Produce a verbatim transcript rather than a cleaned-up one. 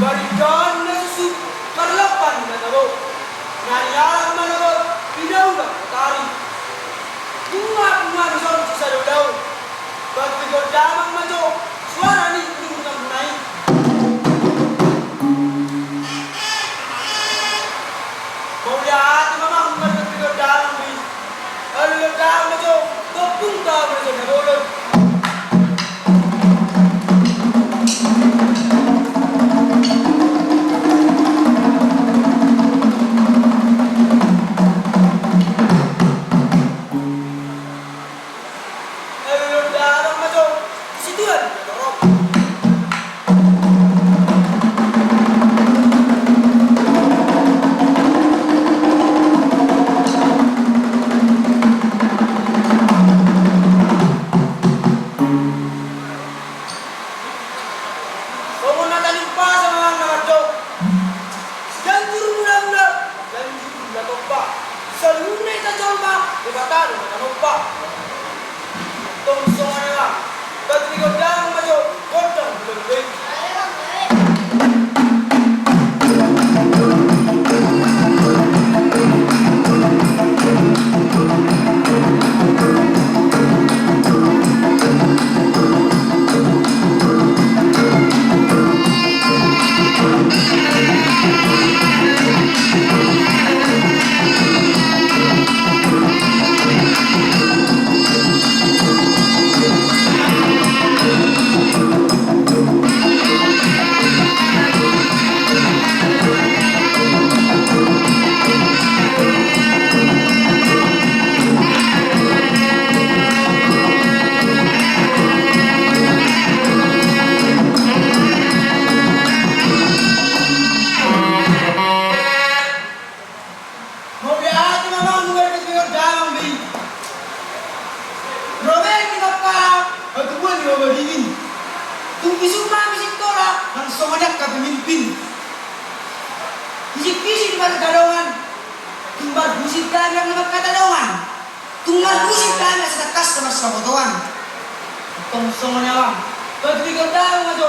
Parindahan na susu, parlapan na tabo. Na nialap ma na bot, pinaula tari. Bunga, bunga na songon sisada ulaon. Batu ni gondang ma jo, suara ni gunung na munai. Mauliate ma amang, batu ni gondang i. Alu gondang ma jo, topung tabo na songon bolon. Songon na talimpasa ma amang na mandok. Ganjur mula-mula, ganjur mula tompa. Saluhutna hita jolma, Debata do na manompa. Tong songon i ma. Batu ni gondang ma jo, gondang bulan baik. Mauliate ma amang, nunga dipatuduhon damang be i. Ro be Inongkara, hatubuan ni Bapak Dingin. Tung bisuk ma Singkola, nang songon i angka pemimpin. Bisik-bisik marga dongan, tung marhusip hami angka dongan. Tung marhusip hami asa tangkas na marsapotoan. Tong songon i amang, batu ni gondang ma jo.